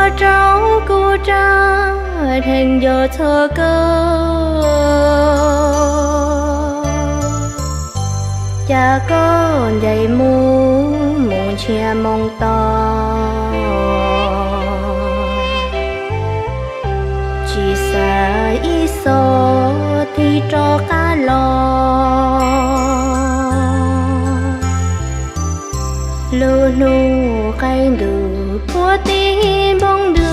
Rau kuv rag dheev nco txog koj, cas koj ncaim mus mus ntsiag moo to, tsis xav ib xo tig rov qab los. Lub hnub qaij ntuj puag tim npoo ntws,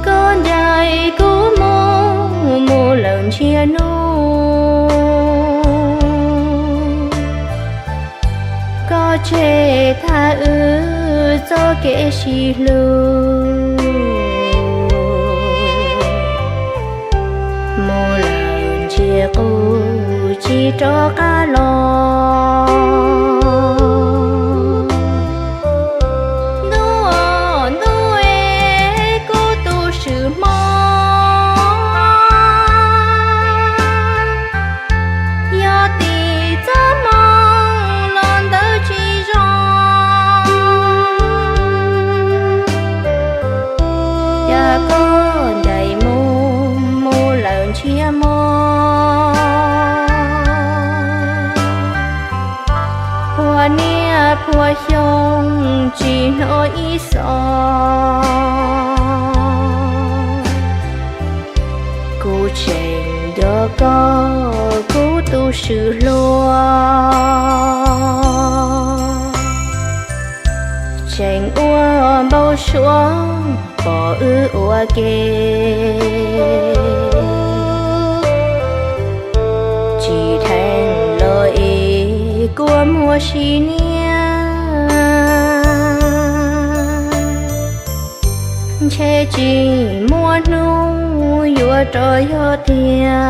koj ncaim kuv mus mus lawm ntsiag nub. Koj tseg tag wb txoj kev sib hlub, mus lawm ntsiag qub tsis rov qab los. Ntuj, ntuj es kuv tus swm hmo, yog tim txoj hmoo los ntawd tsis zoo, yog koj ncaim mus mus lawm ntsiag mo. Puag niaj puag xyoo tsis hnov ib xo, kuv tseem nco koj kuv tus swm hluas. Tseem ua npau suav pom wb ua ke, tsis dheev los es kua muag sim niaj. Ntshe tsis muaj hnub yuav rov yog tiag.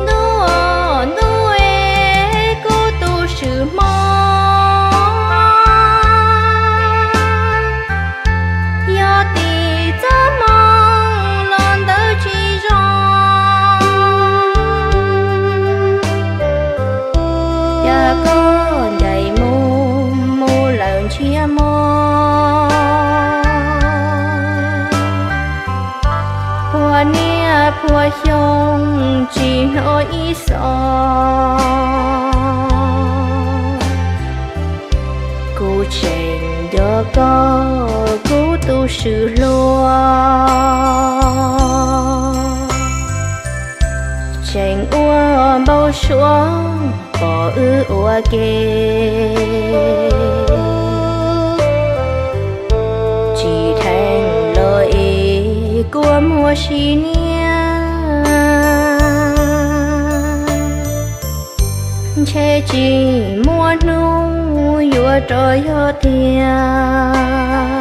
Ntuj, ntuj es kuv tus swm hmo, yog tim txoj hmoo los ntawd tsis zoo, yog koj ncaim mus mus lawm ntsiag mo. Puag niaj puag xyoo tsis hnov ib xo, kuv tseem nco koj kuv tus swm hluas. Tseem ua npau suav pom wb ua ke, tsis dheev los es kua muag sim niaj. Ntshe tsis muaj hnub yuav rov yog tiag.